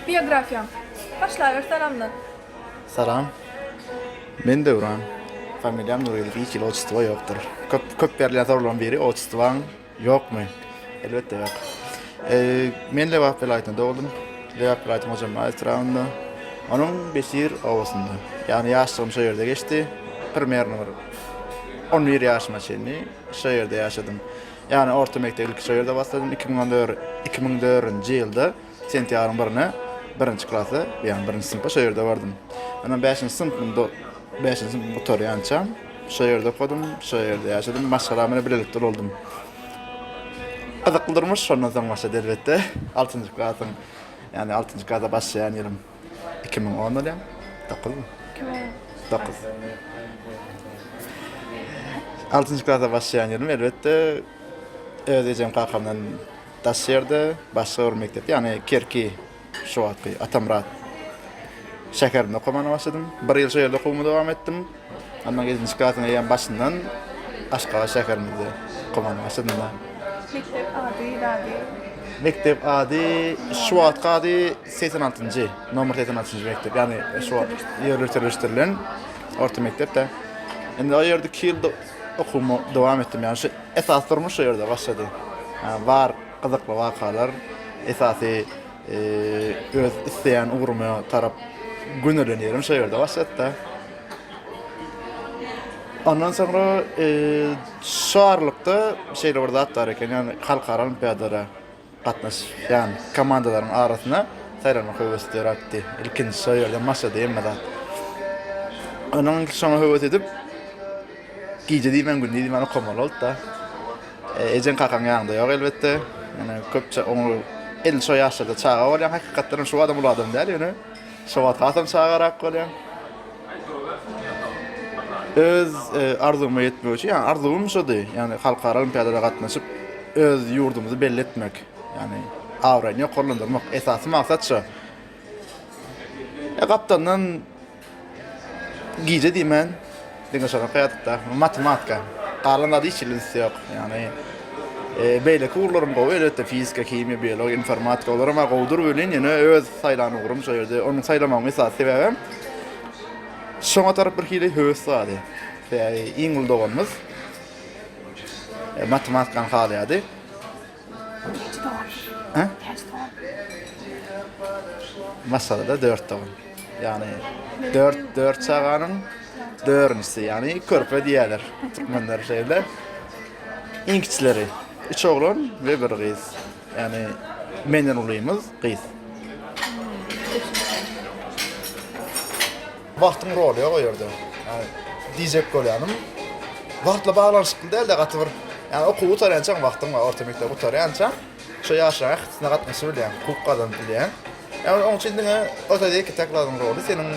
Biografiýaň. Başlaber salamdan. Salam. Men Döwran. Familiýam Nuryýew, hiç hili otçestvo ýokdur. Köp köp berilýän soraglaryň biri otçestwaň ýokmy? Elbetde ýok. Men Lebap welaýatynda doguldym. Lebap welaýatynyň Hojambaz etrabynda. Onuň Besir obasynda. Ýagny ýaşlygym şo ýerde geçdi. Primerno bir 11 ýaşyma çenli şo ýerde ýaşadym. Ýagny orta mekdebi ilki şo ýerde başladym. 2014 2004-nji ýylda Sentýabryň birine birinji klasa, ýagny birinji synpa şo ýerde bardym. Ondan bäşinji synpym bäşinji synpym gutarýançam şo ýerde okadym, şo ýerde ýaşadym, maşgalam bilen bilelikde ulaldym. Gyzykly durmuş şondan soň başlady elbetde. Altynjy klasyň, ýagny altynjy klasa başlaýan ýylym 2010 bolýar. Dokuzmy? 2009. Altynjy klasa başlaýan ýylym elbetde öz ejem kakamdan Daş ýerde başga bir mekdep, ýagny Kerki şu wagtky Atamyrat şäherinde okamana başladym. Bir ýyl şo ýerde okuwymy dowam etdim. Ondan ýedinji klasyň eýýäm başyndan Aşgabat şäherimizde okamana başladym da. Mekdep ady, zady? Mekdep ady, şu wagtky ady 86-njy, nomer 86-njy mekdep. Ýagny şu wagt ýöriteleşdirilen orta mekdep-de. Indi o ýerde 2 ýyl okuwymy dowam etdim. Ýagny şu Esasy durmuş şo ýerde başlady. Bar gyzykly wakalar, esasy öz isleýän ugruma tarap gönelen ýerim şo ýerde başlady-da. Ondan soňra şo aralykda şeýle bir zat bar eken, ýagny halkara olimpiadalara gatnaşýan komandalaryň arasyna saýlanmak höwesi döräpdi. Ilkinji şo ýerden başlady hemme zat. Onuň şoňa höwes edip gije diýmän gündiz diýmän okamaly boldy-da. Ejeň kakaň ýanyňda ýok elbetde. Ýöne köpçe oňa edil şo ýaşlarda çaga bolýaň hakykatdan hem şu adam uly adam däl ýöne şo wagt hasam çagarak bolýaň. Öz arzuwyma ýetmek üçin, ýagny arzuwym şody, ýagny halkara olimpiadalara gatnaşyp, öz ýurdumyzy belli etmek, ýagny abraýyny ýokarlandyrmak esasy maksat şo. E, gapdaldan gije diýmän diňe şony okaýardyk-da, matematika. Galan zady hiç hili ünsde ýok. Ýagny e, beýleki ugurlarym gowy elbetde, fizika, himiýa, biologiýa, informatika olaram gowudyr welin, ýöne öz saýlan ugrum şo ýerde. Onuň saýlamagymyň esasy sebäbem Şoňa tarap bir hili höwes bardy. Sebäbi iň uly doganymyz e, matematikany halaýardy. Näçe dogan? Hä? Näçe dogan? Maşgalada dört dogan. Ýagny dört dört çaganyň dördünjisi, ýagny körpe diýýärler türkmenler şeýle. Iň kiçileri üç oglan we bir gyz. Ýagny menden ulymyz gyz. Wagtyň roly ýok o ýerde. Ýagny diýjek bolýanym wagtla baglanyşykly däl-de gaty bir ýagny okuw gutarýançaň wagtyň bar, orta mekdep gutarýançaň şo ýaşlaryň ählisine gatnaşyp bilýäň, hukuk gazanyp bilýäň. Ýagny oň üçin diňe o taýda ýeke-täk zadyň roly seniň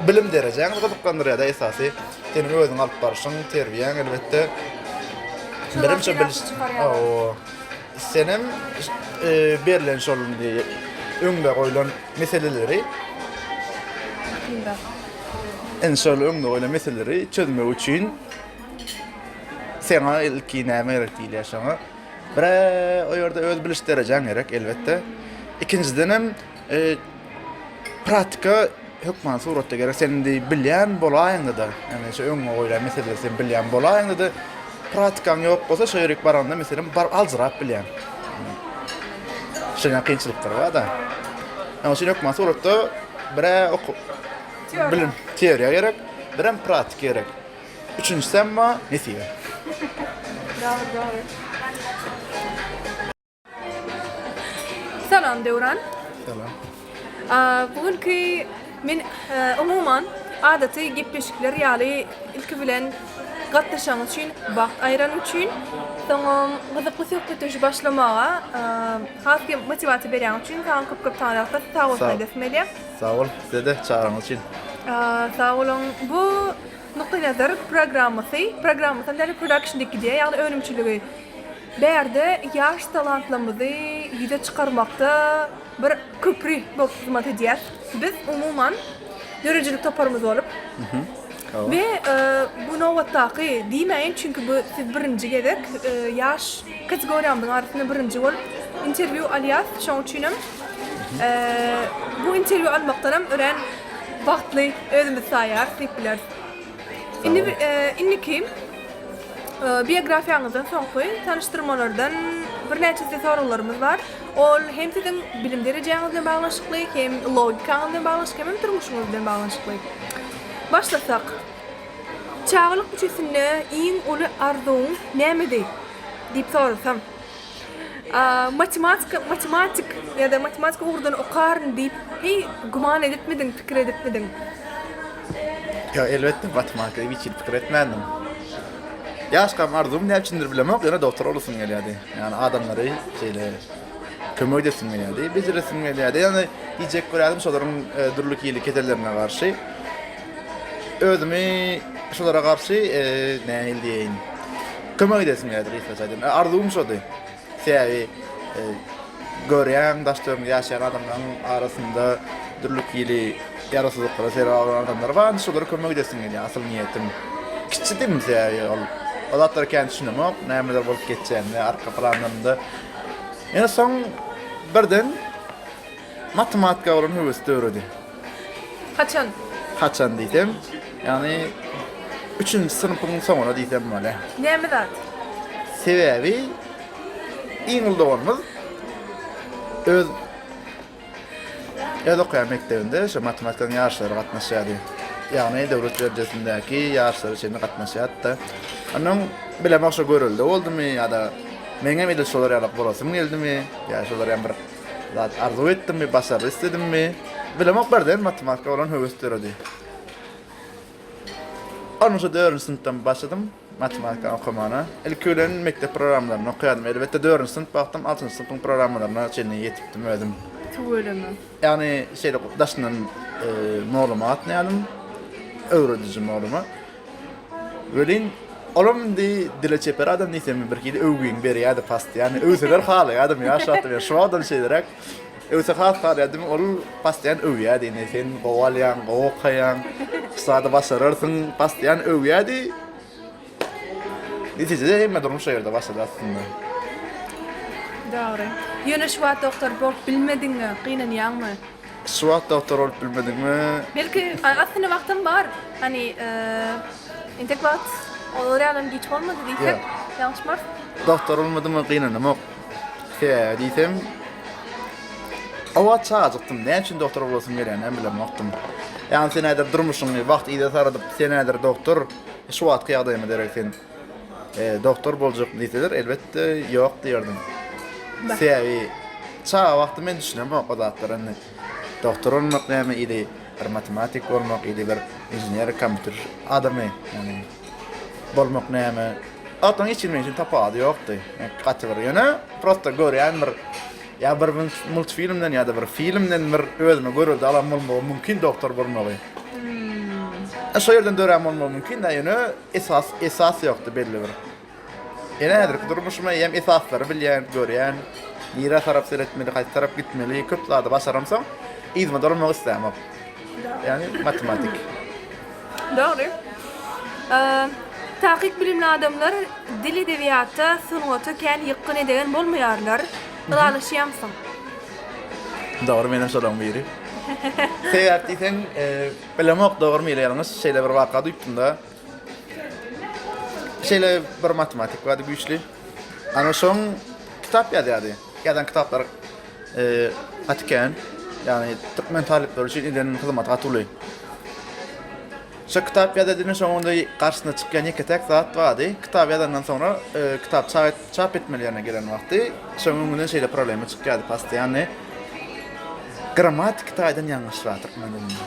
bilim derejäň gyzyklandyrýar-da esasy. Seniň özüňi alyp barşyň, terbiýäň elbetde. Birinji biliş. Hawa. Senem berlen şol indi öňde goýlan meseleleri Indi şol öňde goýlan meseleleri çözmek üçin saňa ilki näme gerek diýilýär şoňa. Bir-ä o ýerde öz biliş derejäň gerek elbetde. Ikinjidenem Praktika hökman suratda gerek. Sen indi bilýän bolaýyňda-da, ýagny şu öňüňe goýlan meseleleri sen bilýän bolaýyňda-da, praktikaň ýok bolsa, şo ýerik baranda meselem baryp aljyrap bilýäň. Şeýle kynçylyklar bar-da. Ýagny üçin hökman suratda bir-ä oku bilim, teoriýa gerek, birem praktika gerek. Üçünjisem bar, nesibe. Dogry, dogry. Salam Döwran. Salam. Bu günki men umuman adaty gepleşikler ýaly ilki bilen gatnaşan üçin, wagt aýyran üçin, soňam gyzykly söhbetdeşi başlamaga has hem motiwasiýa berýän üçin saňa köp köp taňryýalkasyn, sag bolsun aýdasym gelýär. Sag bol, size-de çagyryňyz üçin. Sag boluň. Bu Nukdaýnazar programmasy, programmasam däl, production diýip gidýär, ýagny önümçiligi. Bärde ýaş talantlarymyzy ýüze çykarmakda bir köpri bolup hyzmat edýär. Biz umuman döredijilik toparymyz bolup we bu nobatdaky diýmäýin, çünki bu siz birinji gezek ýaş kategoriýamyzyň arasynda birinji bolup interwýu alýas, şonuň üçinem. Bu interwýu almakdanam örän bagtly özümizi saýarys diýip bileris. Indi indiki biografiýaňyzdan soňky tanyşdyrmalardan birnäçe size soraglarymyz bar. Ol hem siziň bilim derejäňiz bilen baglanyşykly, hem logikaňyz bilen baglanyşykly, hemem durmuşyňyz bilen baglanyşykly. Başlasak. Çagalyk müçesinde iň uly arzuwyň nämedi? diýip sorasam. Matematika, matematik ýa-da matematika ugurdan okaryn diýip heý güman edipmidiň, pikir edipmidiň? Ýok, elbetde matematika diýip hiç hili pikir etmändim. Ýaşkam arzuwym näme üçindir bilemok, ýöne dogtor bolasym gelýärdi. Ýagny adamlary şeýle kömek edesim gelýärdi, bejeresim gelýärdi. Ýagny diýjek bolýardym şolaryň dürli hili kesellerine garşy. Özümi şolara garşy nähili diýeýin, kömek edesim geldi gysgaça aýdanda. Arzuwym şody. Sebäbi görýäň daş-töweregiňde ýaşaýan adamlaryň arasynda dürli hili ýarasyzlyklara sebäp bolan adamlar bar. Indi şolara kömek edesim gelýär asyl niýetim. Kiçidim sebäbi ol o zatlara kän düşünemok, nämeler bolup geçýänini arka planlarynda. Ýöne soň birden matematika bolan höwes döredi. Haçan? Haçan diýsem, ýagny üçünji synpyň soňuna diýsem bolýar. Näme zat? Sebäbi iň uly doganymyz öz öz okaýan mekdebinde şo matematikadan ýaryşlara gatnaşýardy. Ýagny döwlet derejesindäki ýaryşlara çenli gatnaşýardy-da. Onnoň bilemok şo görelde boldumy ýa-da meňem edil şolar ýaly bolasym geldimi ýa şolar ýaly bir Zat arzuw etdimmi, başary isledimmi, bilemok birden matematika bolan höwes döredi. Ondan şo dördünji synpdan başladym matematikany okamana. Ilki bilen mekdep programmalaryny okaýardym. Elbetde dördünji synp wagtym altynjy synpyň programmalaryna çenli ýetipdim özüm. Tüweleme. Ýagny şeýle daşyndan molluma gatnaýardym. Öwrediji molluma. Welin, olam indi dile çeper adam diýsem birhili öwgiňi berýärdi postoýanny. Öwseler halaýardym ýaş wagtym ýa şu wagtam şeýleräk. Öwse has halaýardym, ol postoýan öwýärdi indi sen gowy alýaň, gowy okaýaň, şu zady başararsyň, postoýan öwýärdi. Netijede hemme durmuş şo ýerde başlady aslynda. Dogry. Ýöne şu wagt doktor bolup bilmediňe gynanýaňmy? Şu wagt doktor bolup bilmediňmi? Belki aslynda wagtam bar. Hani entek wagt olar ýalam giç bolmady diýsek ýalňyşmarys. Doktor bolmadyma gynanamok. Sebäbi diýsem o wagt çagajykdym. Näme üçin doktor bolasym gelýäninem bilemokdym. Ýagny sen häzir durmuşyňy wagt yza saradyp sen häzir doktor şu wagtky ýagdaýyma derek sen doktor boljakmy diýseler elbetde ýok diýerdim. Sebäbi çaga wagtym men düşünemok o zatlara indi. Doktor bolmak näme ili bir matematik bolmak ili bir inžener kompýuter adamy ýagny bolmak näme. Wagtyň hiç hili meň üçin tapawudy ýokdy. Gaty bir ýöne prosta görýän bir ýa bir multfilmden ýa-da bir filmden bir özüme görelde alan bolmagym mümkin doktor bolmagy. Şo ýerden dörän bolmagy mümkin-dä ýöne esas esas ýokdy belli bir. Ýene häzirki durmuşyma eýýäm esaslary bilýän, görýän. Nirä tarap seretmeli, haýsy tarap gitmeli, köp zady başaramsoň, yzyma dolanmak islämok. Ýagny matematik. Dogry. Takyk bilimli adamlar dil edebiýata, sungata kän ýykgyn edegen bolmaýarlar. Ylalaşýamsyň? Dogry, menem şolaryň biri. Sebäp diýseň, bilemok dogrymy ýa ýalňyş, şeýle bir waka duýupdym-da. Şeýle bir matematik bardy güýçli. Ana şoň kitap ýazýardy. Ýazan kitaplary gaty kän. Ýagny türkmen talyplary üçin eden hyzmaty gaty uly. Şo kitap ýazýardy, ine şoň onda garşysyna çykýan ýeke-täk zat bardy. Kitap ýazandan soňra kitap çap etmeli ýerine gelen wagty şoň öňünden şeýle problema çykýardy postoýanny. Grammatiki taýdan ýalňyş bar türkmen dilinde.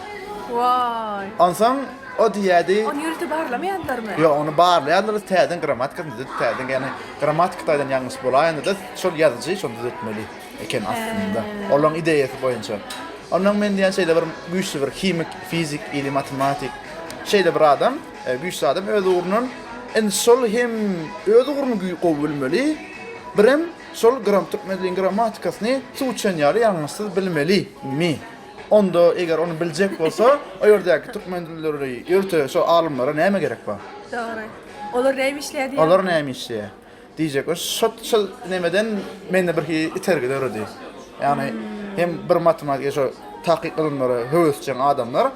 Waý. Onsoň o diýýärdi. Ony ýörite barlamaýarlarmy? Ýok, ony barlaýarlar, täzeden grammatikasyny düzedip, täzeden, ýagny grammatiki taýdan ýalňyş bolaýanda-da şol ýazyjy şony düzetmeli eken aslynda. Olaryň ideýasy boýunça. Onnoň men diýýän şeýle bir güýçli bir himik, fizik ili matematik şeýle bir adam, güýçli adam öz ugrundan indi şol hem öz ugruny gowy bilmeli, birem Şol gram türkmen diliniň grammatikasyny suw içen ýaly ýalňyşsyz bilmeli mi? Onda eger ony biljek bolsa, o ýerdäki türkmen dilleri ýörite şo alymlara näme gerek bar? Dogry. Olar näme işleýär diýýäňmi? Olar näme işleýär? Diýjek. Şo şo nemeden mende bir hili itergi döredi. Ýagny. Hem bir matematika şo takyk ylymlara höwesjeň adamlar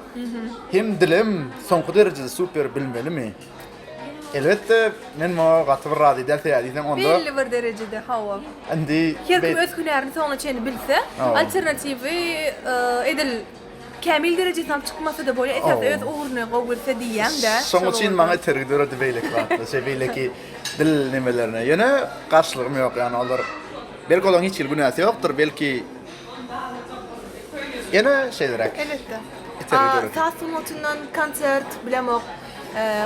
hem dilem soňky derejede super bilmelimi? Elbetde, men muňa gaty bir razy däl, sebäbi diýseň onda Belli bir derejede, hawa. Indi Her kim öz hünärini soňuna çenli bilse, alternatiwi edil kämil derejesine alyp çykmasa-da bolýar, esasy öz ugruny gowy bilse diýýäň-dä. Şoň üçin maňa itergi döredi beýleki zatlar, şeý beýleki dil nemelerine. Ýöne garşylygym ýok, ýagny olar belki olaryň hiç hili günäsi ýokdur, belki ýöne şeýleräk. Elbetde. Saz sungatyndan konsert bilemok.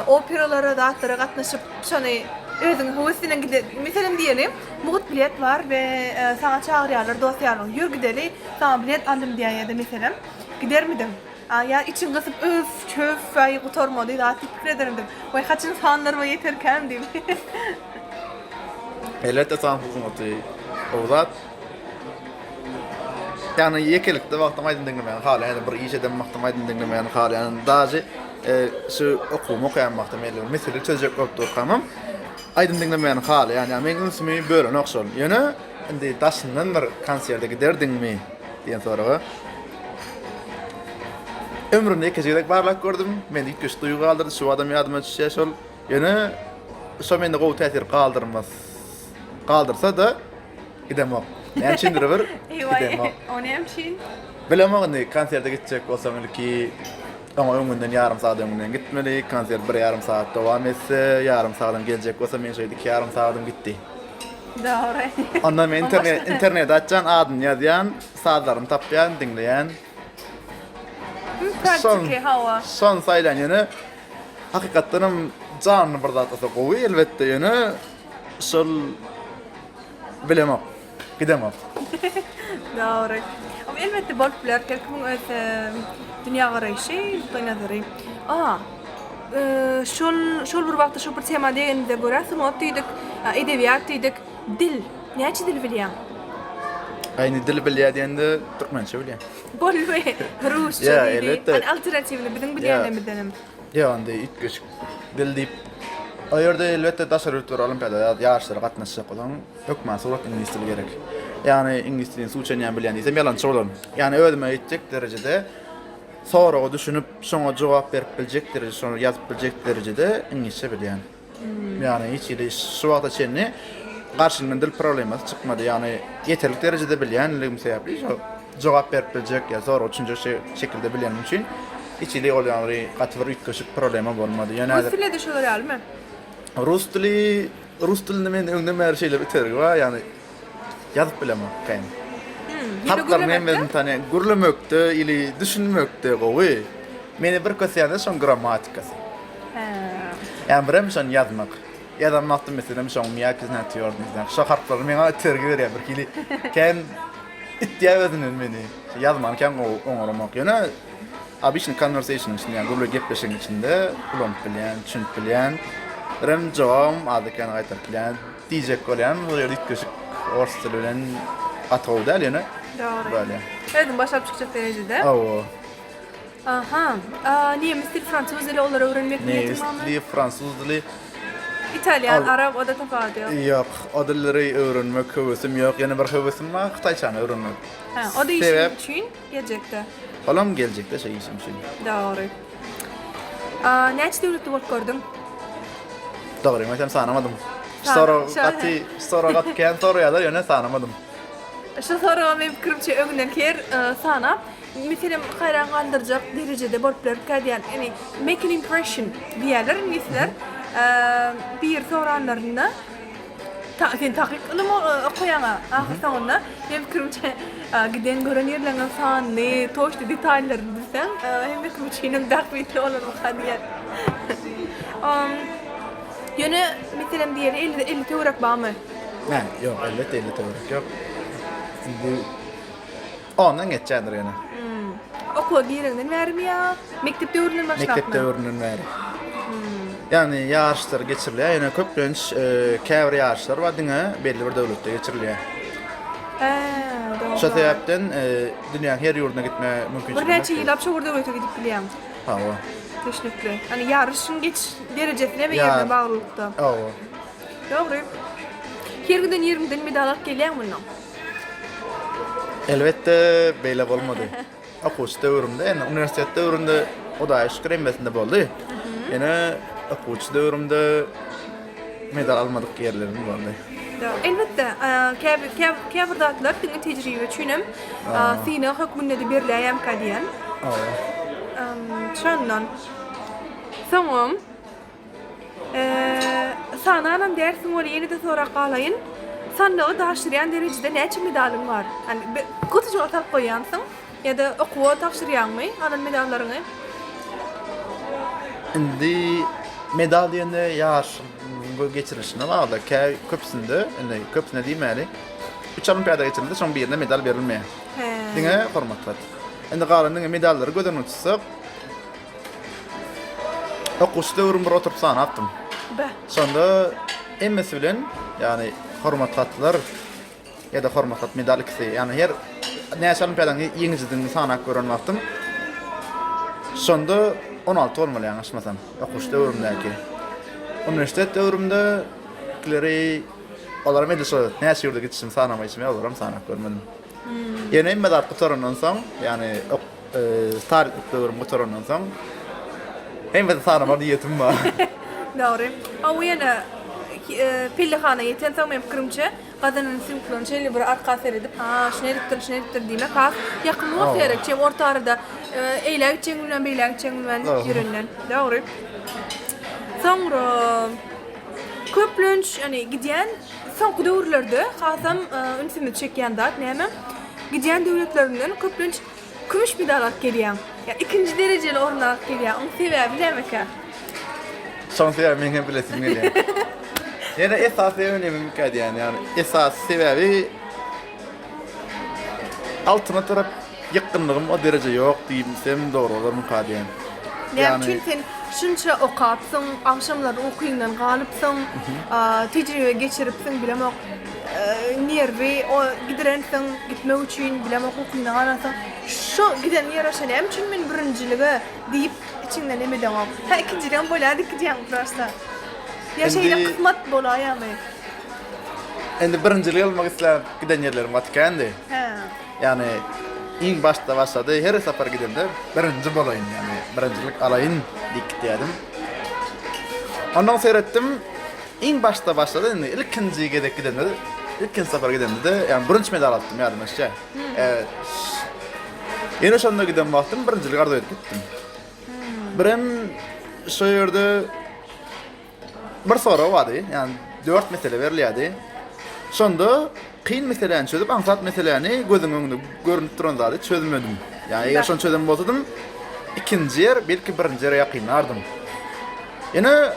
Operalara zatlara gatnaşyp şony özüň höwes bilen gide meselem diýeli mugt bilet bar we saňa çagyrýarlar dost ýaryň ýör gideli saňa bilet aldym diýýär ýa-da meselem gidermidiň a ýa içiň gysyp öf çöf aý gutarmady zat diýip pikir edermidiň waý haçan sanlaryma ýeterkäm diýip. Elbetde san sungaty gowy zat. Ýagny ýekelikde wagtym aýdym diňlemäni halaýan ýa-da bir iş eden wagtym aýdym diňlemäni halaýan. Daže şu okuwymy okaýan wagtym belli bir mesele çözjek bolup durkamam aýdym diňlemäni halaýan. Ýagny meň ünsümi bölenok şol. Ýöne indi daşyndan bir konserte giderdiňmi diýen soraga ömrümde ýekeje gezek barlap gördüm. Mende üýtgeşik duýgy galdyrdy. Şu badam ýadyma düşýär şol. Ýöne şo mende gowy täsir galdyrmaz. Galdyrsa-da Gidemok. Näme üçindir bir gidemok. O näme üçin? Bilemok indi konserte gitjek bolsaň ilki oňa öňünden ýarym sagat öňünden gitmeli. Konsert bir ýarym sagat dowam etse, ýarym sagadam geljek bolsa men şeýdip iki ýarym sagadym gitdi. Dogry. Ondan men internet internete açýan, adyny ýazýan, sazlaryny tapýan, diňleýän. Praktiki hawa. Şony saýlan ýöne hakykatdanam janly bir zat bolsa gowy elbetde ýöne şol Bilemok. Gidemok. Dogry. Ama elbetde bolup biler. Her kimiň öz dünýägaraýşy, nukdaýnazary. A, şol şol bir wagtda şol bir tema degenimize görä sungat diýdik, edebiýat diýdik. Dil. Näçe dil bilýäň? A indi dil bilýä diýende türkmençe bilýän. Bolmy? Rusça diýdi. Hani alternatiwny biziň bilýänlerimizdenem. Ýok, indi üýtgeşik dil diýip, o ýerde elbetde daşary ýurtlara olimpiada ýa ýaryşlara gatnaşjak bolsaň, hökman surat iňlis dili gerek. Ýagny iňlis dilini suw çenýän bilýän diýsem ýalançy bolaryn. Ýagny özüme ýetjek derejede soraga düşünip, şoňa jogap berip biljek derejede, şony ýazyp biljek derejede iňlisçe bilýän. Ýagny hiç hili şu wagta çenli garşymdan dil problemasy çykmady. Ýagny ýeterlik derejede bilýänligim sebäpli şo jogap berip biljek ýa soraga düşünjek şekilde bilýänim üçin hiç hili ol ýagny gaty bir üýtgeşik problema bolmady. Ýöne Rus dilinde-de şolar ýalymy? Rus dili rus dilinde mende öňden bäri şeýle bir itergi bar, ýagny ýazyp bilemok kän. Harplaryň hemmesini tanýan. Gürlemekde ili düşünmekde gowy. Meni bir köseýän-de şoň grammatikasy. Ýa birem şony ýazmak. Ýazan wagtym meselem şoň mýakiý znak twýordyý znak şo harplary meňa itergi berýär bir hili kän itýär özünden meni. Ýazmany kän gowy oňaramok. Ýöne obyçnyý conversation içinde ýa gürle gepleşigiň içinde ulanyp bilýän, düşünip bilýän. Birem jogabym azda-kän gaýtaryp bilýän. Diýjek bolýan bu ýerde üýtgeşik ors dili bilen gaty gowy däl ýöne. Dogry. Bolýar. Özüň baş alyp çykjak derejede. Hawa. Aha. Nemes dili, fransuz dili olary öwrenmek niýetiň barmy? Nemes dili, fransuz dili. Italýan, arap o-da tapawudy ýok. Ýok, o dilleri öwrenmek höwesim ýok. Ýene bir höwesim bar, hytaýçany öwrenmek. Hä, o-da işiň üçin geljekde. Olam geljekde şo işim üçin. Dogry. Näçe döwletde bolup gördüň? Dogrymy aýtsam sanamadym. Sorag gaty, sorag gaty kän soraýarlar, ýöne sanamadym. Şu soraga meň pikirimçe öňünden her sanap Meselem, haýran galdyrjak derejede bolup bilermikä diýýän. Ýagny make an impression diýýärler iňlisler. Biri soranlarynda ta sen takyk ylym okaýaň-a ahyr soňunda. Meň pikirimçe giden gören ýerleriňiň sanyny, toçny detallaryny bilseň, hemme kim üçinem bähbitli bolarmyka diýýän. Ýöne meselem diýeli 50 50 töwerek barmy? Nä, ýok, elbetde 50 töwerek ýok. Indi Ondan geçýändir ýöne. Okuwa gireňden bärimi ýa mekdep döwründen başlapmy? Mekdep döwründen bäri. Ýagny ýaryşlar geçirilýär, ýöne köplenç käbir ýaryşlar bar diňe belli bir döwletde geçirilýär. Hä, dogry. Şo sebäpden dünýäniň her ýurduna gitme mümkinçiligi. Birnäçe ýyllap şo bir döwlete gidip bilýäň. Hawa. Düşnükli. Ýagny ýaryşyň geçiş derejesine we ýerine baglylykda. Hawa. Dogry. Her günden ýigrimiden medal alyp gelýäň mundan. Elbetde, beýle bolmady. Okuwçy döwrümde, ýani uniwersitet döwründe Hudaýa şükür hemmesinde boldy. Ýöne okuwçy döwrümde medal almadyk ýerlerim boldy. Elbetde, käbir käbir zatlar diňe tejribe üçin hem synag hökmünde-de berilýärmikä diýen. Şondan soňam Sananam dälsiň weli ýene-de sorap galaýyn. Sandygy daşyrýan derejede näçe medalyň bar? Hani gutujyga salyp goýýansyň ýa-da okuwa tabşyrýaňmy alan medallaryňy? Indi medal diýende ýaryşyň geçirilişine bagly. Kä köpüsinde, indi köpüsinde diýmäli, üç olimpiada geçirildi, şoň birine medal berilmeýär. Diňe hormat hat. Indi galan diňe medallary göz öňünde tutsak, Okuwçy döwrüm bir oturyp sanapdym. Be. Şonda hemmesi bilen, ýagny hormat hatlar ýa-da hormat hat medal ikisi, ýagny her näçe olimpiadanyň ýeňijidigini sanap gören wagtym şonda 16 bolmaly ýalňyşmasam, okuwçy döwrümdäki. Uniwersitet döwrümde ikileri olaram edil şo näçe ýurda gidişimi sanamaýşym ýaly olaram sanap görmedim. Ýöne hemme zat gutarandan soň, ýagny Talyplyk döwrüm gutarandan soň hemmesini sanama niýetim bar. Dogry. Hawa ýöne pellehana ýetensoň meň pikirimçe gazanan üstünliklerini şeýle bir arka seredip, ha şuny edipdirin, şuny edipdirin diýmek has ýakymly bolsa gerek. Çem orta arada eýläk gitjegiň bilmän, beýläk gitjegiň bilmän ýörenden. Dogry. Soňra köplenç ýagny gidýän soňky döwürlerde hasam ünsümizi çekýän zat näme? Gidýän döwletlerinden köplenç Kümüş medal alyp gelýäň. Ýa ikinji derejeli orun alyp gelýäň. Oň sebäbi nämekä? Şoň sebäbi meň hem bilesim gelýär. Ýöne esasy sebäbi nämemikä diýýän. Ýagny esasy sebäbi altyna tarap ýykgynlygym o dereje ýok diýsem dogry bolarmyka diýýän. Näme üçin sen şunça okapsyň, agşamlar ukyňdan galypsyň, tejribe geçiripsiň bilemok. Nerwi o gidirensiň gitmek üçin bilemok ukyňdan galansyň. Şo giden ýaraşa näme üçin men birinjilige diýip içiňden neme edeňok. Hä ikinjiligem bolýar diýip gidýäň prosta. Ýa şeýle kysmat bolaýamy? Indi birinjilik almak isläp giden ýerlerim gaty kändi. Hä. Ýagny iň başda başlady, her sapar gidemde birinji bolaýyn, ýagny birinjilik alaýyn diýip gidýärdim. Ondan seretdim, iň başda başlady, indi ilkinji gezek gidemde, ilkinji sapar gidemde-de, ýagny bürünç medal alypdym ýadyma düşýär. Ýene şonda giden wagtym birinjilik arzuw edip gitdim. Birem şo ýerde Bir sorag bardy, ýagny dört mesele berilýärdi. Şonda kyn meseläni çözüp, aňsat meseläni gözüň öňünde görünip duran zady çözmedim. Ýagny eger şony çözen bolsadym, ikinji ýer, belki birinji ýere ýakynlardym. Ýöne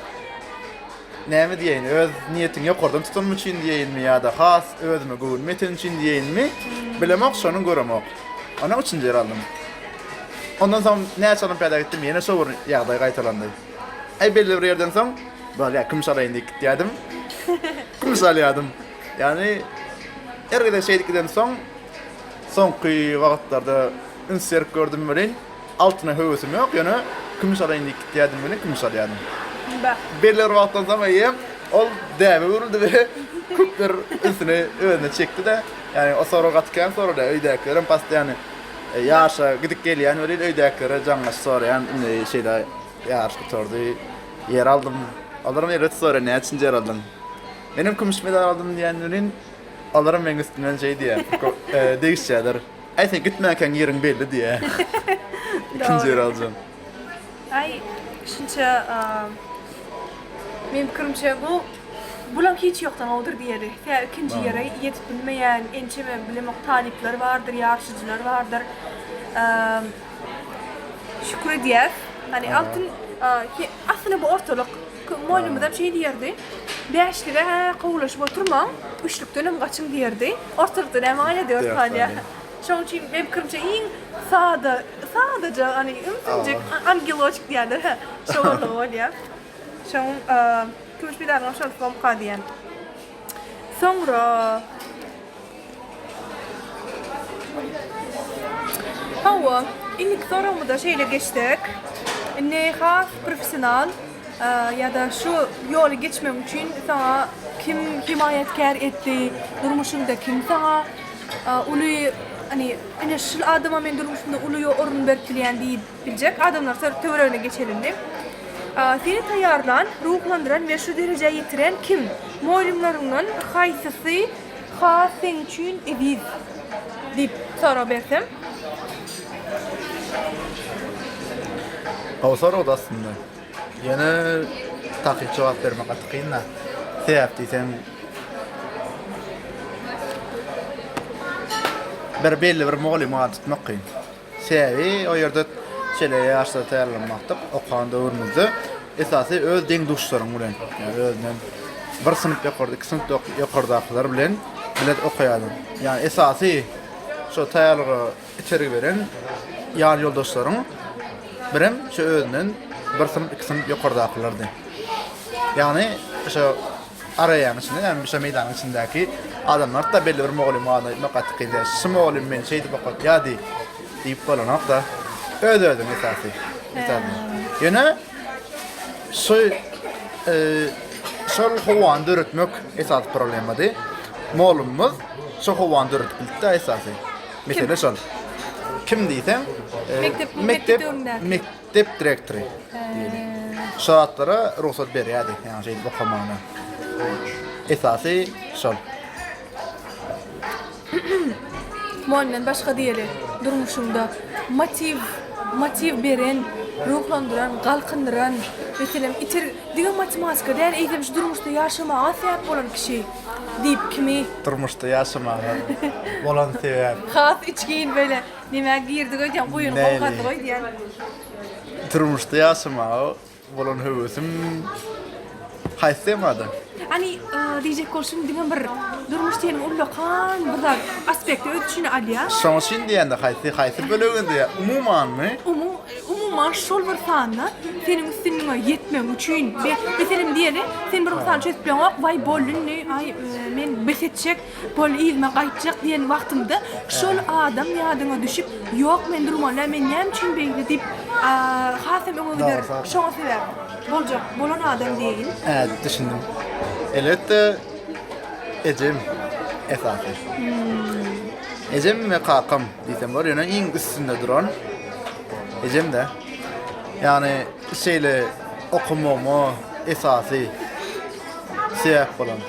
näme diýeýin, öz niýetiňi ýokardan tutanym üçin diýeýinmi ýa-da has özüme göwnüm ýeteni üçin diýeýinmi, bilemok, şony göremok. Ondan üçünji ýer aldym. Ondan soň näçe olimpiada gitdim, ýene şo bir ýagdaý gaýtalandy. Aý belli bir ýerden soň bolýa kümüş alaýyn diýip gitýärdim. Kümüş alýardym. Ýagny her gezek şeýdip gidensoň soňky wagtlarda üns berip gördüm welin altyna höwesim ýok, ýöne kümüş alaýyn diýip gitýärdim welin kümüş alýardym. Belli bir wagtdan soň eýýäm ol däbe öwrüldi we köpler ünsüni özüne çekdi-de. Ýagny o sorag gaty kän soralýar öýdäkilerem postoýany ýaşa gidip gelýän welin öýdäkilere jaňlaşyp soraýan indi şeýle Ýaryş gutardy. Ýer aldym. Olaram erbet soraýar, näçinji ýer aldyň? Menem kümüş medal aldym diýýän welin, olaram meň üstümden şeý diýýär, degişýärler. Äý, sen gitmänkäň ýeriň belli diýýär. Ikinji ýer aljam. Aý, şunça meň pikirimçe bu bulam hiç ýokdan gowudyr diýeli. Sebäbi ikinji ýere ýetip bilmeýän ençeme bilemok talyplar bardyr, ýaryşyjylar bardyr. Şükür edýäs. Hani altyn aslynda bu ortalyk. Mugallymymyzam şeý diýerdi. Bäşlige hä kowlaşyp oturmaň, üçlükdenem gaçyň diýerdi. Ortalykda näme galýar, dört galýar. Şonuň üçin meň pikirimçe iň sada, sadaja hani ümsümjik angeloçik diýerler hä, şo bolmaly bolýar. Şoň kümüş medalyňam şonusy bolmyka diýýän. Soňra Hawa, indiki soragymyza şeýle geçsek. Indi has professional ýa-da şu ýoly geçmek üçin saňa kim hemaýatkär etdi, durmuşyňda kim saňa uly. Hani ine şul adama men durmuşymda uly orun berip bilýän diýip biljek adamlar töweregine geçelim diýip. Seni taýýarlan, ruhlandyran we şu derejä ýetiren kim? Mugallymlaryňdan haýsysy has seň üçin eziz diýip sorag bersem. Gowy soragdy aslynda. Ýöne takyk jogap bermek gaty kyn-da. Sebäp diýseň bir belli bir mugallymy ady tutmak kyn. Sebäbi o ýerde şeýle ýaşda taýýarlanmakdyk, okan döwrümizde esasy öz deň-duşlaryň bilen, ýagny özünden bir synp ýokarda, iki synp ýokardakylar bilen bile okaýardyň. Ýagny esasy şo taýýarlyga itergi beren ýan ýoldaşlaryň birem şo özünden bir synp, iki synp ýokardakylardy. Ýagny şo Araýanyň içinde, ýagny şo meýdanyň içindäki adamlar-da belli bir mugallymyň adyny aýtmak gaty kyn däl. Şu mugallym meni şeýdip okatýardy diýip bolanok-da. Öz-özüň esasy. Esasy. Ýöne şu şol howany döretmek esasy problemady. Mugallymymyz şo howany döredip bildi-de esasy. Mesele şol. Kim diýseň, mekdep Mekdep direktory diýeli. Şo zatlara rugsat berýärdi, ýagny şeýdip okamagyna. Esasy şol. Mugallymdan başga diýeli, durmuşyňda motiw, motiw beren, ruhlandyran, galkyndyran, meselem, iter, diňe matematika däl, eýsem şu durmuşda ýaşamaga sebäp bolan kişi diýip kimi? Durmuşda ýaşamaga bolan sebäp. Has içgin böyle Nämä girdik öýdýän, guýyny gowgadyk öýdýän. Durmuşda ýaşamaga bolan höwesim haýsy temada? Hani diýjek bolşum diňe bir durmuş diýeniň ullakan bir zat aspekti öz içine alýar. Şoň üçin diýende haýsy haýsy bölegini diýýär? Umumanmy? Umuman şol bir sanda seniň üstünligiňe ýetmegiň üçin meselem diýeli sen bir mysal çözüp bileňok waý boldy indi aý men bes etjek Bol yzyma gaýtjak diýen wagtymda şol adam ýadyňa düşüp, ýok men durmaly däl, men näme üçin beýle diýip hasam öňe gider. Şoňa sebäp boljak bolan adam diýeýin. Hä, düşündim. Elbetde ejem esasy. Ejem we kakam diýsem bolar, ýöne iň üstünde duran ejem-de. Ýagny şeýle okamagyma esasy sebäp bolan.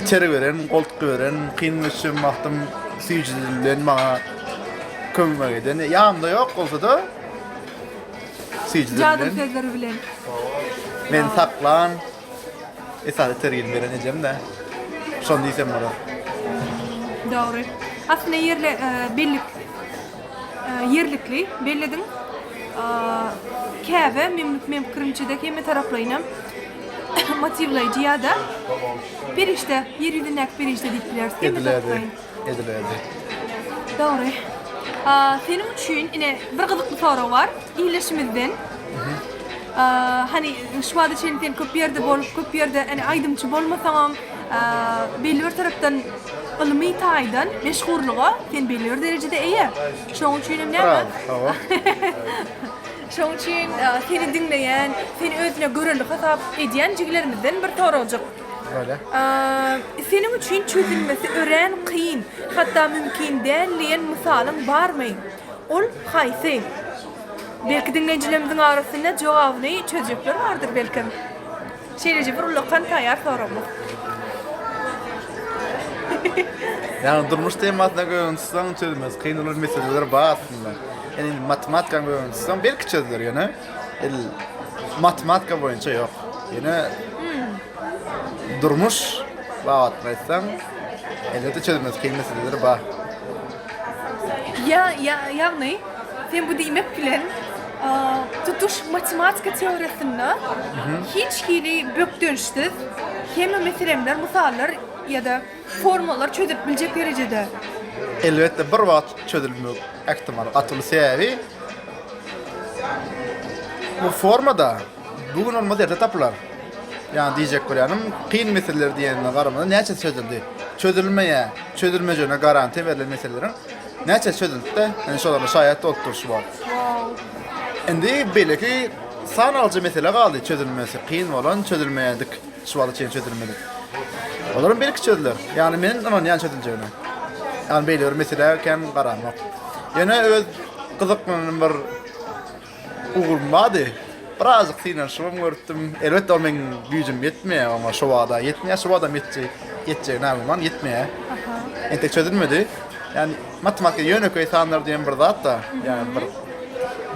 Içeri beren, goltgy beren, kyn düşen wagtym süýji dil bilen maňa kömek eden, ýanymda ýok bolsa-da süýji dil bilen. Jadyly sözleri bilen. Meni saklan, esasy itergini beren ejem-dä. Şony diýsem bolar. Dogry. Aslynda ýerli bellik Ýerlikli bellediň. Käbe meň pikirimçe-de hemme taraplaýynam motiwlaýjy ýa-da perişde, ýer ýüzündäki perişde diýip bileris. Hemme taraplaýyn. Edilerdi. Dogry. Seniň üçin ine bir gyzykly sorag bar ildeşimizden. Hany şu wagta çenli sen köp ýerde bolup, köp ýerde ýani aýdymçy bolmasaňam, belli bir tarapdan ylmy taýdan meşhurlyga sen belli bir derejede eýe. Şoň üçin hem näme? Hawa. Şoň üçin seni diňleýän, seni özüne görelde hasap edýän jigilerimizden bir soragjyk. Bolýar. Seniň üçin çözülmesi örän kyn, hatda mümkin däl diýen mysalyň barmy? Ol haýsy? Belki diňleýjilerimiziň arasynda jogabyny çözjekler bardyr belkem. Şeýleje bir ullakan taýýar soragymyz. Ýagny durmuş temasyna göwün tutsaň çözülmesi kyn bolan meseleler bar aslynda. Ýöne indi matematikany göwün tutsaň belki çözüler ýöne el matematika boýunça ýok. Ýöne durmuş babatynda aýtsaň elbetde çözülmesi kyn meseleler bar. Ýa, ýa, ýagny, sen bu diýmek bilen, tutuş matematika teoriýasynda hiç hili bökdençsiz hemme meselemler, mysallar ýa-da formulalar çözülip biljek derejede. Elbetde bir wagt çözülmek ähtimal gaty uly sebäbi bu formada bu gün bolmasa erte tapylar. Ýagny diýjek bolýanym kyn meseleler diýenine garamazdan näçesi çözüldi? Çözülmeýär, çözülmejegine garantiýa berlen meseleleriň näçesi çözüldi-de, indi şolara şaýat bolup dur şu wagt. Indi beýleki sanalja mesele galdy çözülmesi kyn bolan, çözülmeýändik, şu wagta çenli çözülmedik. Olaram belki çözüler. Ýagny men ynanýan çözüljegine. Ýagny beýle bir meselä kän garamok. Ýöne öz gyzyklanan bir ugrum bardy. Birazjyk synanyşybam görüpdim. Elbetde ol meň güýjüm ýetmeýär oňa şo wada ýetmeýär. Şo wadam ýetjek, ýetjegi nägüman ýetmeýär. Entek çözülmedi. Ýagny matematika ýönekeý sanlar diýen bir zat-da. Ýagny bir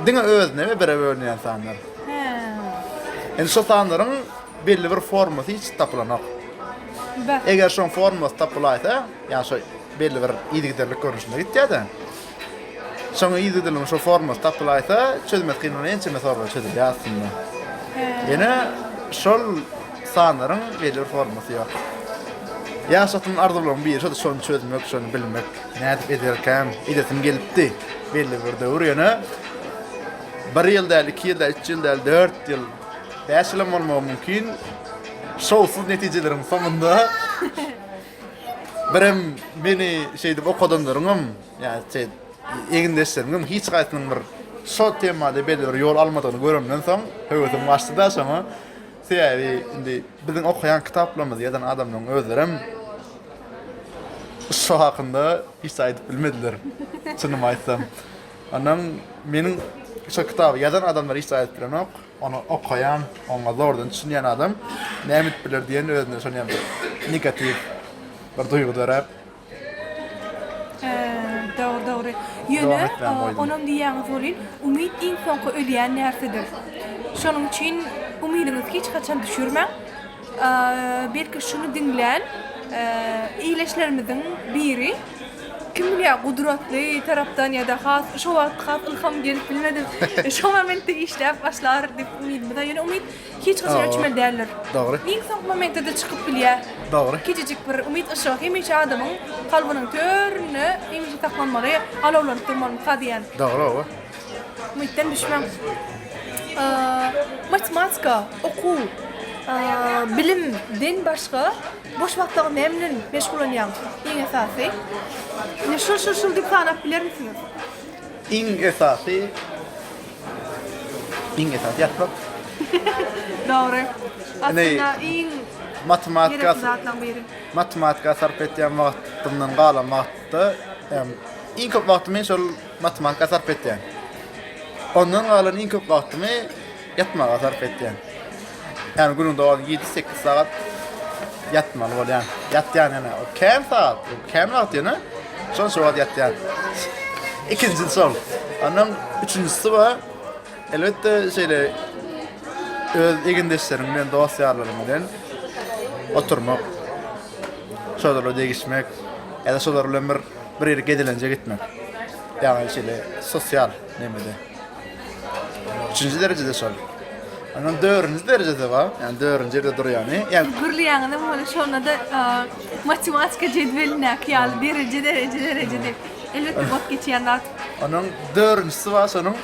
diňe özüne we bire bölünýän sanlar. Indi şo sanlaryň belli bir formasy hiç tapylanok. Eger şoň formasy tapylaýsa, ýagny şo belli bir yzygiderlik görnüşinde gitýär-de. Şoň yzygiderligiň şo formasy tapylaýsa, çözmek kyn bolan ençeme soraglar çözülýär aslynda. Ýöne şol sanlaryň belli bir formasy ýok. Ýaş wagtymda arzuwlarymyň biri şody, şony çözmek, şony bilmek. Nädip ederkäm, edesim gelipdi belli bir döwür, ýöne bir ýyl däl, iki ýyl däl, üç ýyl däl, dört ýyl, bäş ýylam bolmagy mümkin. Şowsuz netijeleriň soňunda birem meni şeýdip okadanlaryňam, ýa şeýdip egindeşlerimiňem hiç haýsynyň bir şo temada belli bir ýol almadygyny göremden soň höwesim gaçdy-da şoňa. Sebäbi indi biziň okaýan kitaplarymyzy ýazan adamlaryň özlerem şo hakynda hiç zat aýdyp bilmediler, çynymy aýtsam. Ondan meniň şo kitaby ýazan adamlar hiç zat aýdyp bilenok. Ony okaýan, oňa zordan düşünýän adam näme edip biler diýen özünde şonýa bir negatiw bir duýgy döräp. Dogry, dogry. Ýöne onam diýýäňiz welin, umyt iň soňky ölýän närsedir. Şonuň üçin umydyňyzy hiç haçan düşürmäň. Belki şuny diňlän ildeşlerimiziň biri kim bilýär gudratly tarapdan ýa-da has şo wagt has ylham gelip bilmedim. Şo momentde işläp başlar diýip umydymyz bar. Ýöne umyt hiç haçan öçmeli däldir. Dogry. Iň soňky momentde-de çykyp bilýär. Dogry. Kiçijik bir umyt yşygy hemişe adamyň kalbynyň töründe hemişe saklanmaly, alawlanyp durmalymyka diýýän. Dogry, hawa. Umytdan düşmäň. Matematika, okuw, bilimden başga boş wagtlaryňyz näme bilen meşgullanýaň? Iň esasy. Ine şul şul şul diýip sanap bilermisiňiz? Iň esasy iň esasy ýatmak. Dogry. Aslynda iň matematika gerekli zatlaryň biri. Matematika sarp etýän wagtymdan galan wagtda iň köp wagtymy şol Matematika sarp etýän. Ondan galan iň köp wagtymy ýatmaga sarp etýän. Ýagny günüň dowamynda ýedi-sekiz sagat ýatmaly bolýan. Ýatýan ýöne o kän sagat, o kän wagt ýöne şonça wagt ýatýan. Ikinjisi şol. Ondan üçünjisi bar. Elbetde şeýle öz egindeşleriň bilen, dost-ýarlaryň bilen oturmak, şolarla degişmek ýa-da şolar bilen bir Bir ýere gezelenje gitmek. Ýagny şeýle sosial nemede. Üçünji derejede şol. Ondan dördünji derejede bar. Ýagny dördünji ýerde durýany. Ýagny gürleýäňizem bolýar. Şonda-da matematika jedwelindäki ýaly dereje dereje dereje diýip. Elbetde bot geçýän zat. Onuň dördünjisi bar şonuň.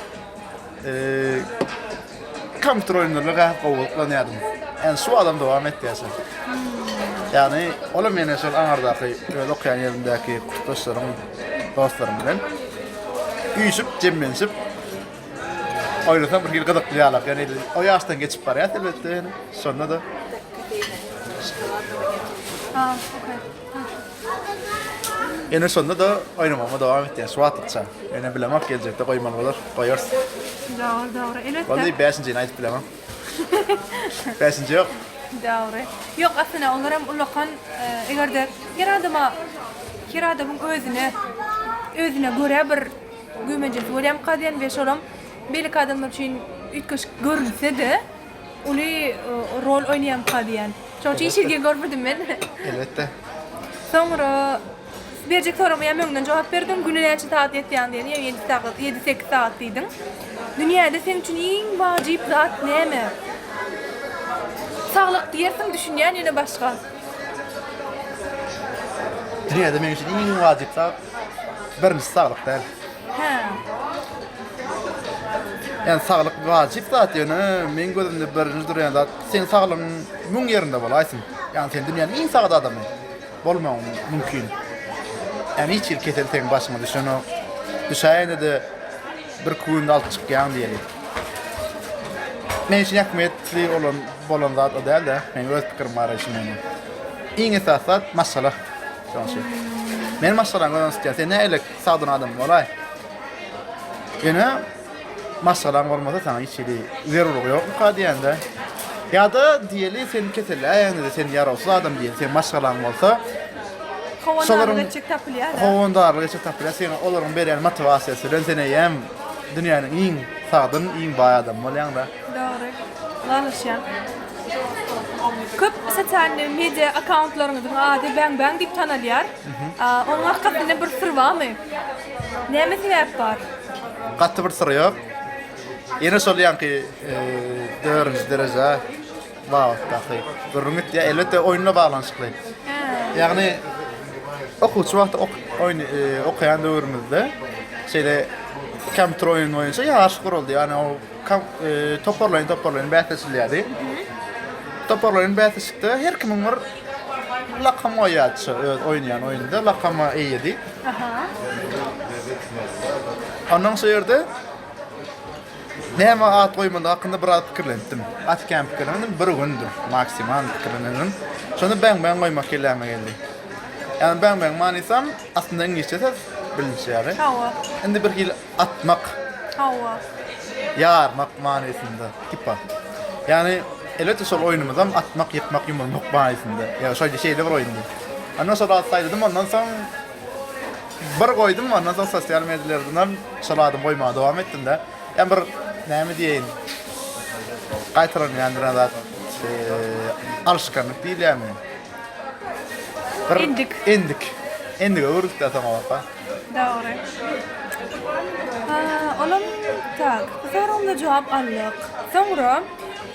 Kompýuter oýunlaryna gaty gowy gyzyklanýardym. Ýani şu adam dowam etýär şol. Ýagny olam ýene şol aňardaky öz okaýan ýerimdäki kursdaşlarym, dostlarym bilen üýşüp, jemlenişip oýnasam bir hili gyzykly ýalak. Ýani o ýaşdan geçip barýas elbetde ýöne şonda-da. Ha, okey. Ýöne şonda-da oýnamagyma dowam etýän şu wagtlykça. Ýöne bilemok geljekde goýmaly bolar, goýarys. Dogry, dogry. Elbetde. Boldy, bäşinjini aýdyp bilemok. Bäşinji ýok. Dogry. Ýok, aslynda olaram ullakan, eger-de her adama, her adamyň özüne, özüne görä bir güýmenjesi bolýarmyka diýen we şolam beýleki adamlar üçin üýtgeşik görünse-de, uly rol oýnaýarmyka diýýän. Şonuň üçin hiç hili geň görmedim men. Elbetde. Soňra berjek soragyma ýa öňden jogap berdiň, güne näçe sagat ýatýaň diýen, ýa ýedi sagat, ýedi-sekiz sagat diýdiň. Dünýäde seň üçin iň wajyp zat näme? Saglyk diýersiň, düşünýän, ýöne başga. Dünýäde meň üçin iň wajyp zat birinjisi saglyk däl. Hä. Ýani saglyk wajyp zat ýöne meň gözümde birinji durýan zat seň saglygyň müň ýerinde bolaýsyn. Ýani sen dünýäniň iň sagat adamy bolmagyň mümkin. Ýani hiç hili kesel seň başyňa düşenok. Düşäýende-de bir-iki günde alyp çykýaň diýeli. Meň üçin ähmiýetli bolan bolan zat o däl-de, meň öz pikirim garaýşym ýöne. Iň esasy zat maşgala. Şonuň üçin. Men maşgalaňy göz öňünde tutýan. Sen nähili sagdyn adam bolaý. Ýöne maşgalaň bolmasa saňa hiç hili zerurlygy ýokmyka diýende. Ýa-da diýeli sen keselläýeňde sen ýarawsyz adam diýeli seň maşgalaň bolsa Howandarlyk etjek tapylýar. Howandarlyk etjek tapylýar. Sen olaryň berýän motiwasiýasy bilen sen eýýäm dünýäniň iň sagdyn, iň baý adamy bolýaň-da. Dogry. Ylalaşýan. Köp sosial media akkauntlaryňyzyň ady Bang Bang diýip tanalýar. Onuň arkasynda bir syr barmy? Näme sebäp bar? Gaty bir syr ýok. Ýene şol ýaňky dördünji dereje babatdaky gürrüň gitýär. Elbetde oýunla baglanyşykly. Ýagny okuwçy wagty oýun okaýan döwrümizde şeýle kompýuter oýun boýunça ýaryş guraldy. Ýagny o toparlaýyn toparlaýyn bäsleşilýärdi. Toparlaýyn bäsleşikde her kimiň bir lakam goýýardy öz oýnaýan oýnunda lakama eýedi. Ondan şu ýerde näme at goýmaly hakynda biraz pikirlenipdim. Gaty kän pikirlenmedim, bir gündür maksimal pikirlenenim. Şonda bang bang goýmak kelläme geldi. Ýagny bang bang manysam aslynda iňlisçe söz bilinişi ýaly. Hawa. Indi bir hili atmak. Hawa. Ýarmak manysynda, tipa. Ýagny, elbetde şol oýnumyzam atmak, ýykmak, ýumurmak manysynda. Ýa şoýda şeýle bir oýundy. Ondan şol ady saýladym, ondan soň bir goýdum, ondan soň sosial medialardan şol adymy goýmaga dowam etdim-de. Ýa bir näme diýeýin, gaýtalanýan bir zat, alyşganlyk diýilýärmi? Bir Endik. Endik. Endige öwrüldi-de soňabaka. Dogry. Olam tak, bu soragymyza jogap aldyk. Soňra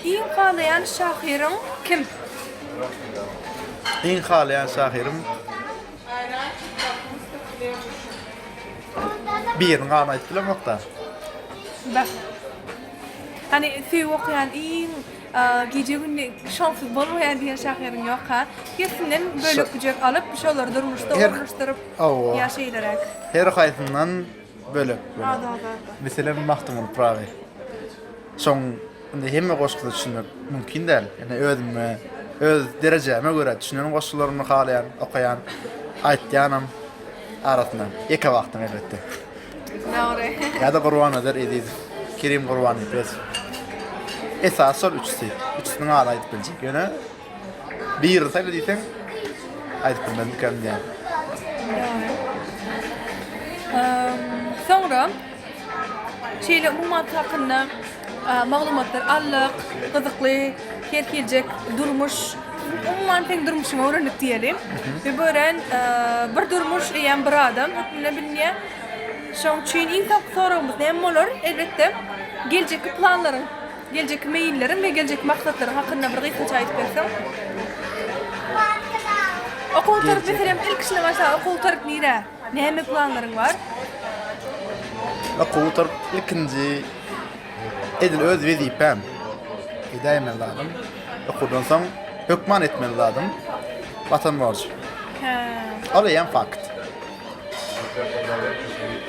iň halaýan şahyryň kim? Iň halaýan şahyrym Biriniň adyny aýdyp bilemok-da. Bah. Hany söýüp okaýan iň Gije-gündiz şonsuz bolmaýar diýen şahyryň ýok-ha. Hersinden bölek-büjek alyp, şolary durmuşda ornaşdyryp, ýa şeýleräk. Her haýsyndan bölek-bölek. Meselem, Magtymguly Pyragy. Şoň indi hemme goşgusyna düşünmek mümkin däl. Ýöne özüme, öz derejäme görä düşünen goşgularymy halaýan, okaýan, aýtýanam arasynda. Ýeke wagtym elbetde. Dogry. Ýa-da Gurbannazar Ezizow, Kerim Gurbannepesow. Esasy şol üçüsi. Üçüsiniň adyny aýdyp biljek. Ýöne birini saýla diýseň, aýdyp bilmezmikäm diýýän. Dogry. Soňra şeýle umumat hakynda maglumatlar aldyk, gyzykly her hiljek durmuş, umuman seň durmuşyňy öwrendik diýeli. We bu örän bir durmuş eýýäm bir adam hökmünde bilinýär. Şonuň üçin iň soňky soragymyz näme bolar? Elbetde, geljekki planlaryň, geljekki meýilleriň we geljekki maksatlaryň hakynda bir gysgaça aýdyp berseň. Okuw gutaryp meselem ilkişine başla, okuw gutaryp nirä? Näme planlaryň bar? Okuw gutaryp ilkinji edil öz wezipäm edäýmeli zadym, okuwdan soň hökman etmeli zadym Watan borjy. Hä. Ol eýýäm fakt.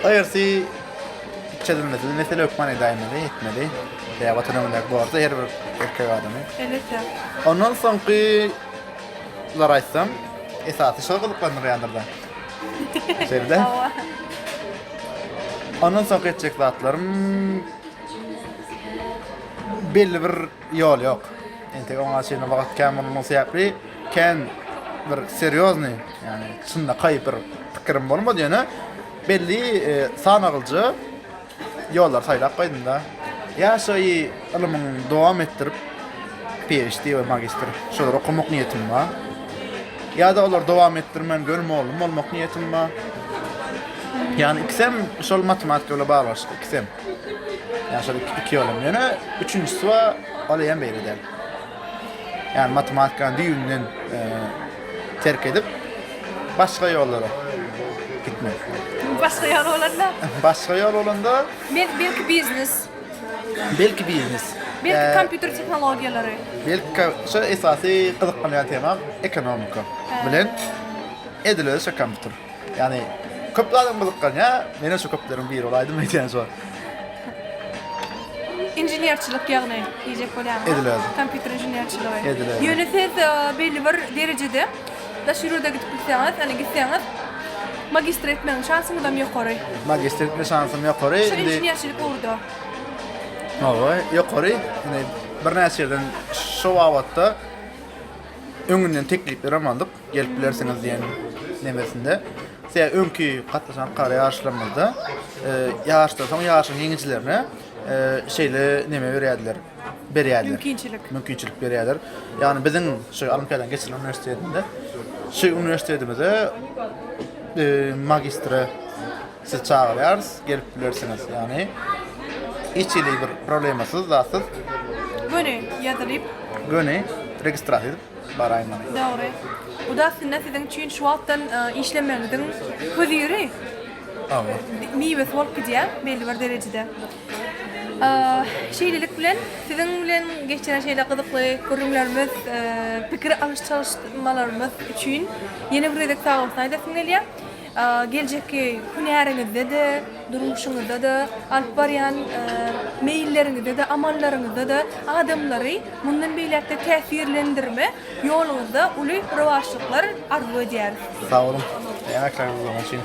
Aýyrsy çözülmesiz mesele hökman edäýmeli, etmeli. Sebäbi Watan öňündäki borjy her bir erkek adamyň. Elbetde. Ondan soňky lary aýtsam, esasy şol gyzyklandyrýandyr-da. Şeýle-de. Hawa. Ondan soňky etjek zatlarym belli bir ýol ýok. Entek oňa çenli wagt kän bolmagy sebäpli kän bir serýoznyý, ýagny çynlakaý bir pikirim bolmady, ýöne belli sanalgyja ýollary saýlap goýdum-da. Ýa şo ylymyň dowam etdirip PhD we magistr şolary okamak niýetim bar. Ýa-da olary dowam etdirmän göni mugallym bolmak niýetim bar. Ýagny ikisem şol matematika bilen baglanyşykly ikisem. Ýagny şol iki ýolum. Ýöne üçünjisi bar, ol eýýäm beýle däl. Ýagny matematikany düýbünden terk edip, başga ýollara gitmek. Başga ýol bolanda? Başga ýol bolanda? Belki biznes. Belki biznes. Belki kompýuter tehnologiýalary. Belki şu esasy gyzyklanýan temam ekonomika bilen edil özi şu kompýuter. Ýagny köp adam gyzyklanýar, menem şu köpleriň biri bolaýdym öýdýän şu wagt. Inženerçilik ýagny diýjek bolýaňyz. Edil özi. Kompýuter inženerçiligi. Edil özi. Ýöne siz belli bir derejede daşary ýurda gidip bilseňiz, ýagny gitseňiz. Magistr etmegiň şansyňyzam ýokary. Magistr etme şansym ýokary. Şu inženerçilik ugurda. Hawa, ýokary. Indi birnäçe ýerden şu babatda öňünden tekliplerem aldyk, gelip bilersiňiz diýen nemesinde. Sebäbi öňki gatnaşan halkara ýaryşlarymyzda ýaryşdan soň ýaryşyň ýeňijilerine şeýle neme berýärdiler, berýärdiler. Mümkinçilik. Mümkinçilik berýärler. Ýagny biziň şu olimpiadany geçirilen uniwersitetinde şu uniwersitetimize magistre sizi çagyrýarys, gelip bilersiňiz. Ýagny hiç hili bir problemasyz, zatsyz. Göni ýazylyp. Göni registrasiýa edip baraýmaly. Dogry. Bu-da aslynda siziň üçin şu wagtdan işlemegiňiziň höziri. Hawa. Miwesi bolup gidýär belli bir derejede. Şeýlelik bilen, siziň bilen geçiren şeýle gyzykly gürrüňlerimiz, pikir alyş-çalyşmalarymyz üçin ýene bir gezek sagbolsun aýdasym gelýär. Geljekki hünäriňizde-de, durmuşyňyzda-da, alyp barýan meýilleriňizde-de, amallaryňyzda-da adamlary mundan beýläk-de täsirlendirme ýoluňyzda uly rowaçlyklar arzuw edýäris. Sag boluň, eňekler uzagan üçin.